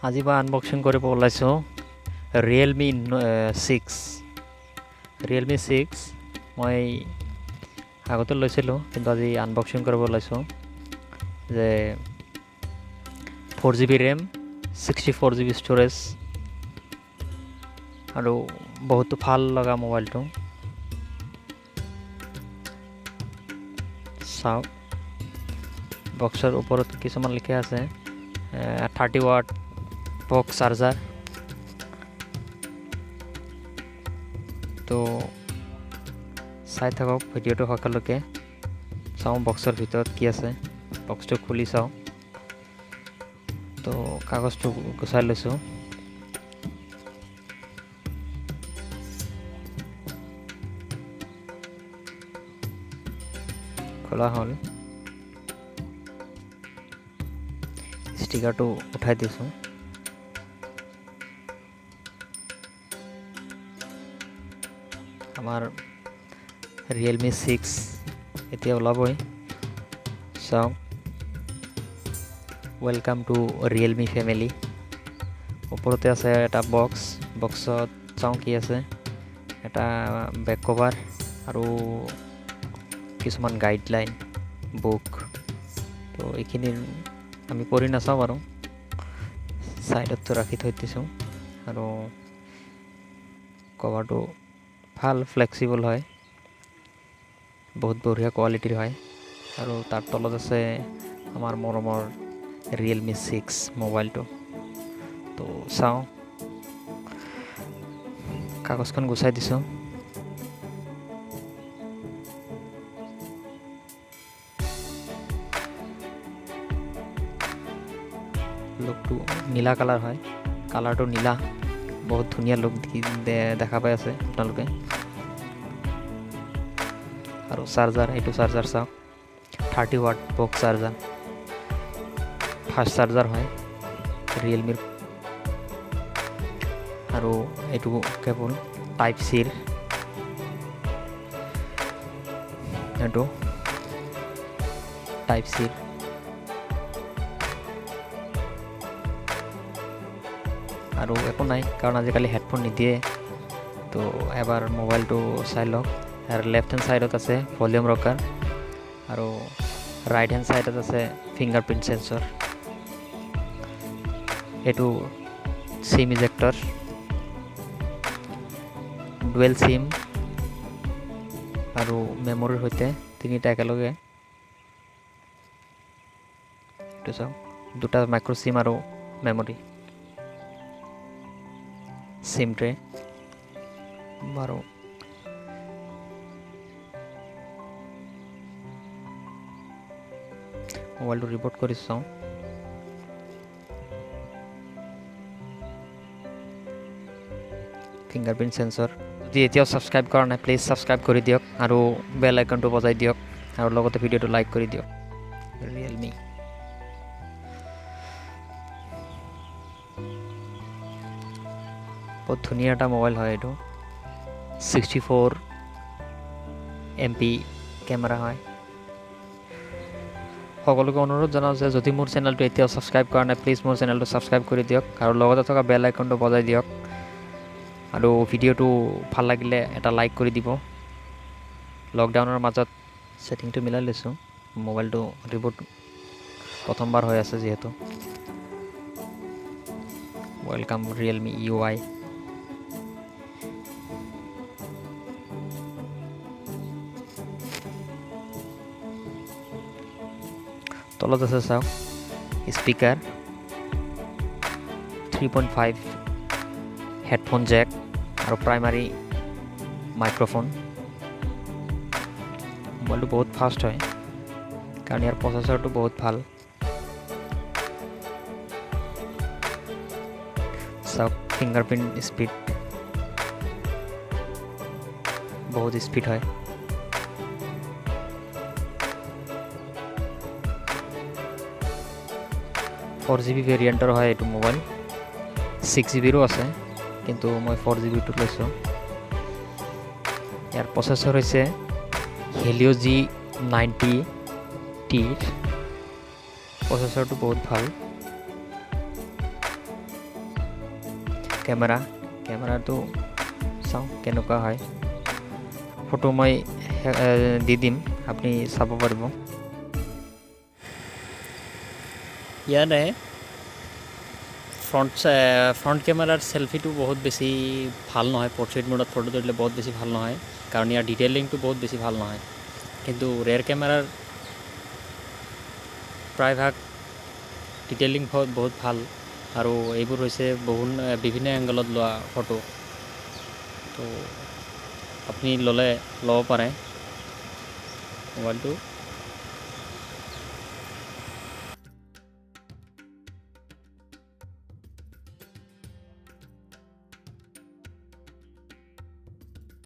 আজি মই আনবক্সিং কৰিব ওলাইছোঁ ৰিয়েলমি 6। ৰিয়েলমি 6 মই আগতে লৈছিলোঁ, কিন্তু আজি আনবক্সিং কৰিব ওলাইছোঁ যে 4 GB RAM, 64 GB storage আৰু বহুতো ভাল লগা মোবাইলটো। চাওক, বক্সৰ ওপৰত কিছুমান লিখা আছে, 30 ৱাট বক্স চাৰ্জাৰ। তো চাই থাকক ভিডিঅ'টো সকলোকে। চাওঁ বক্সৰ ভিতৰত কি আছে। বক্সটো খুলি চাওঁ। তো কাগজটো গুচাই লৈছোঁ। খোলা হ'ল। ষ্টিকাৰটো উঠাই দিছোঁ। আমাৰ ৰিয়েলমি 6 এতিয়া ওলাবই। চাওক, "Welcome to Realme family"। ওপৰতে আছে এটা বক্স। বক্সত চাওঁ কি আছে। এটা বেক কভাৰ আৰু কিছুমান গাইডলাইন বুক। তো এইখিনি আমি পঢ়ি নাচাওঁ বাৰু, ছাইডত ৰাখি থৈ দিছোঁ। আৰু কভাৰটো ভাল ফ্লেক্সিবল হয়, বহুত বঢ়িয়া কোৱালিটিৰ হয়। আৰু তাৰ তলত আছে আমাৰ মৰমৰ ৰিয়েলমি 6 মোবাইলটো। তো চাওঁ, কাগজখন গুচাই দিছোঁ। লুকটো নীলা কালাৰ হয়, কালাৰটো নীলা, বহুত ধুনীয়া লুক দেখা পাই আছে আপোনালোকে। আৰু চাৰ্জাৰ, এইটো চাৰ্জাৰ চাওক, 30 watt box charger, fast charger হয় ৰিয়েলমিৰ। আৰু এইটো কেবল টাইপ চিৰ, এইটো টাইপ চিৰ। আৰু একো নাই, কাৰণ আজিকালি হেডফোন নিদিয়ে। তো এবাৰ মোবাইলটো চাই লওক। আৰু লেফ্ট হেণ্ড ছাইডত আছে ভলিউম ৰকাৰ আৰু ৰাইট হেণ্ড ছাইডত আছে ফিংগাৰ প্ৰিণ্ট চেন্সৰ। এইটো চিম ইজেক্টৰ, ডুৱেল চিম আৰু মেমৰিৰ সৈতে তিনিটা একেলগে। এইটো চাওক, দুটা মাইক্ৰ' চিম আৰু মেমৰি চিম ট্ৰে। বাৰু, মোবাইলটো ৰিবুট কৰি চাওঁ। Fingerprint sensor. যদি এতিয়াও ছাবস্ক্ৰাইব কৰা নাই, প্লিজ ছাবস্ক্ৰাইব কৰি দিয়ক আৰু বেল আইকনটো বজাই দিয়ক আৰু লগতে ভিডিঅ'টো লাইক কৰি দিয়ক। ৰিয়েলমি বহুত ধুনীয়া এটা মোবাইল হয় এইটো। 64 MP camera হয়। সকলোকে অনুৰোধ জনাওঁ যে যদি মোৰ চেনেলটো এতিয়াও ছাবস্ক্ৰাইব কৰা নাই, প্লিজ মোৰ চেনেলটো ছাবস্ক্ৰাইব কৰি দিয়ক আৰু লগতে থকা বেল আইকনটো বজাই দিয়ক। আৰু ভিডিঅ'টো ভাল লাগিলে এটা লাইক কৰি দিব। লকডাউনৰ মাজত ছেটিংটো মিলাই লৈছোঁ, মোবাইলটো ৰিবুট প্ৰথমবাৰ হৈ আছে যিহেতু। Welcome Realme UI. তলত আছে চাওক, speaker, 3.5 headphone jack আৰু প্ৰাইমাৰী মাইক্ৰফোন। মোবাইলটো বহুত ফাষ্ট হয়, কাৰণ ইয়াৰ প্ৰচেছৰটো বহুত ভাল। চাওক, ফিংগাৰপ্ৰিণ্ট স্পীড বহুত স্পীড হয়। 4 জিবি ভেৰিয়েণ্টৰ হয় এইটো মোবাইল। 6 জিবিৰো আছে, কিন্তু মই 4 জিবিটো লৈছোঁ। ইয়াৰ প্ৰচেছৰ হৈছে হেলিঅ' জি 90 টিৰ। প্ৰচেছৰটো বহুত ভাল। কেমেৰা। কেমেৰাটো চাওঁ কেনেকুৱা হয়। ফটো মই দি দিম, আপুনি চাব পাৰিব। ইয়াৰে ফ্ৰণ্ট ফ্ৰণ্ট কেমেৰাৰ চেলফিটো বহুত বেছি ভাল নহয়। পৰ্ট্ৰেইট মোডত ফটো তুলিলে বহুত বেছি ভাল নহয়, কাৰণ ইয়াৰ ডিটেইলিংটো বহুত বেছি ভাল নহয়। কিন্তু ৰেৰ কেমেৰাৰ প্ৰায়ভাগ ডিটেইলিং বহুত ভাল আৰু এইবোৰ হৈছে বহু বিভিন্ন এংগলত লোৱা ফটো। তো আপুনি ল'লে ল'ব পাৰে মোবাইলটো।